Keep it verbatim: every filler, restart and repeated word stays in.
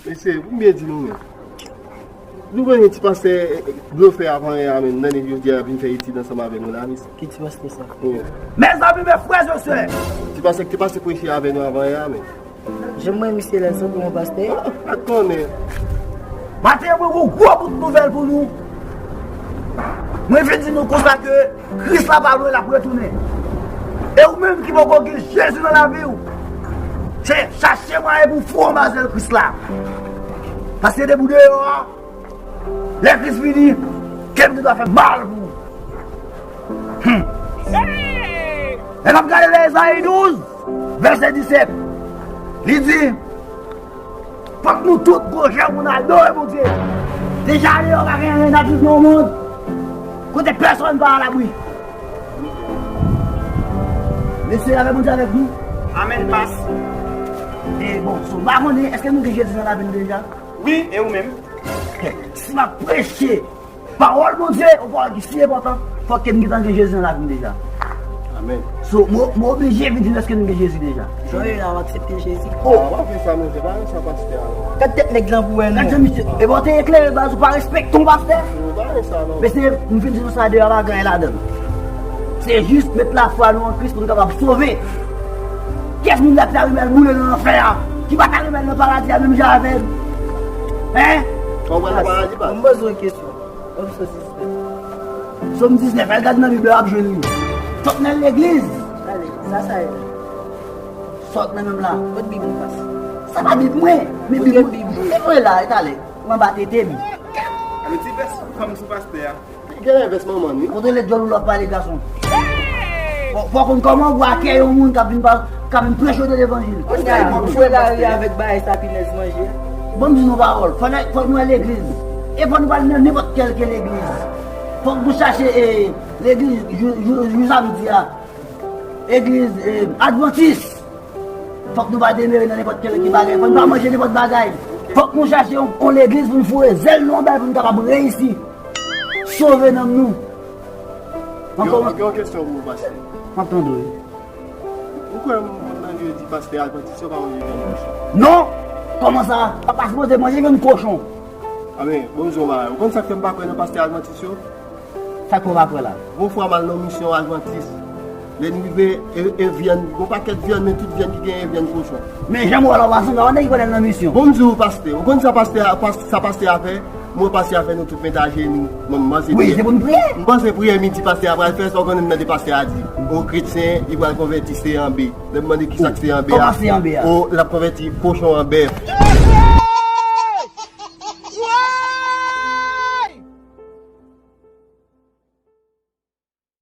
Mesye, pou m byen di nou menm. Nou konnen ti pastè blofè avanyè a menm, nan jodi a vin fè etid ansanm avè nou la, mesye. Ki ti pastè sa? Wi. Mezanmi, mes frères et sœurs. Ti pastè ki te pase preche avè nou avanyè a menm. Jan mwen misye la, se pou yon pastè. Ah, pa t konnen. Maten, mwen gon gwo bout nouvèl pou nou. Mwen vin di nou konsa ke Kris la pa lwen, l ap retounen. E ou menm ki poko gen Jezi nan lavi w, se chache mwayen pou fou anba zèl Kris la. Paske depi w deyò a, lè Kris vini, kèm te dwa fè mal pou ou. Hmm. Lè n ap gade nan Ezayi douz, vèsè disèt, li di, fòk nou tout gon je pou n adore Bondye. Deja deyò pa gen anyen n ap viv nan yon mond kote pèsonn pa alabri. Mesye, avè Bondye avèk nou. Amèn, pas. E bon, so, m pa konnen, èske nou gen Jezi nan lavi n deja? Wi, e ou menm? Si m ap preche pawòl Bondye, yon pawòl ki si enpòtan, fòk ke m gentan gen Jezi nan lavi m deja. Amèn. So, mwen mwen oblije vin di nou èske nou gen Jezi deja. Jan w ye la, w aksepte Jezi? Oh, w ap fè sa, men se pa sa pastè a. Gad tèt nèg lan pou wè nou. Gad jan misye, e bon, te eklere baz, ou pa respekte yon pastè. Ou pa wè sa, non. Mesye, m fin di nou sa deyò pa gen anyen ladan l. Se jis met lafwa nou an Kris pou nou kapab sove. Kiyès moun k ap fè rimèl boule nan lanfè a, ki pa ka rimèl nan paradi a menm jan avè m? Hein? Ou wè nan paradi pa? Mwen poze yon kesyon. Sòm diznèf. Sòm diznèf, al gade nan Bib la, w ap jwenn li. Fòk n al legliz. Tale, sa sa ye la? Sa w nan menm la? Kot Bib ou, pas? Sa pa Bib mwen, men Bib mwen. Bib ou? E mwen la, e tale. Ou anba tete m. Alò, ti vès fanm sou pastè a. Gen lè vès manman n, wi. Kote lè djòl ou l ap pale, gason? Fò, fò konn kòman ou akèy yon moun k ap vin pa, k ap vin preche w de levanjil. Ou fè lari avèk bagay sa pinèz manje. Bon, m di nou pawòl. Fò n, fò nou al legliz. E fò nou pa al nan nenpòt kèlke legliz. Fòk nou chache, e, legliz jou, jou, jou samdi a. Legliz, e, advantis. Fòk nou pa demere nan nenpòt kèlke bagay. Fòk nou pa manje nenpòt bagay. Fòk nou chache yon, yon legliz pou nou foure zèl nou anba l pou nou kapab reyisi. Sove nanm nou. Gen yon kesyon pou ou, pastè. M ap tande w. Ou kwè moun nan yo di pastè advantis yo pa manje vyann kochon? Non! Kòman sa? Papa sipoze manje vyann kochon. Amen. Bon, m di w yon bagay. Ou konn sa k fè m pa kwè nan pastè advantis yo? Sa k fè w pa kwè la? Gon fwa m al nan misyon advantis. Lè n rive, e, e vyann, gon pakèt vyann, men tout vyann ki genyen vyann kochon. Men jan m wè la, w pa sanble yon nèg ki konn al nan misyon. Bon, m di w, pastè, ou konn sa pastè a, pas-, sa pastè a fè? M wè pastè a fè nou tout met ajenou. Mwen, m panse priyè. Wi, se pou n priye. M panse priyè midi pastè a pral fè, sa w konnen m tande pastè a di. O kretyen, li pral konvèti se an bè. Lè m mande ki sa k se an bè a. Kòman se an bè a? O, l ap konvèti kochon an bèf.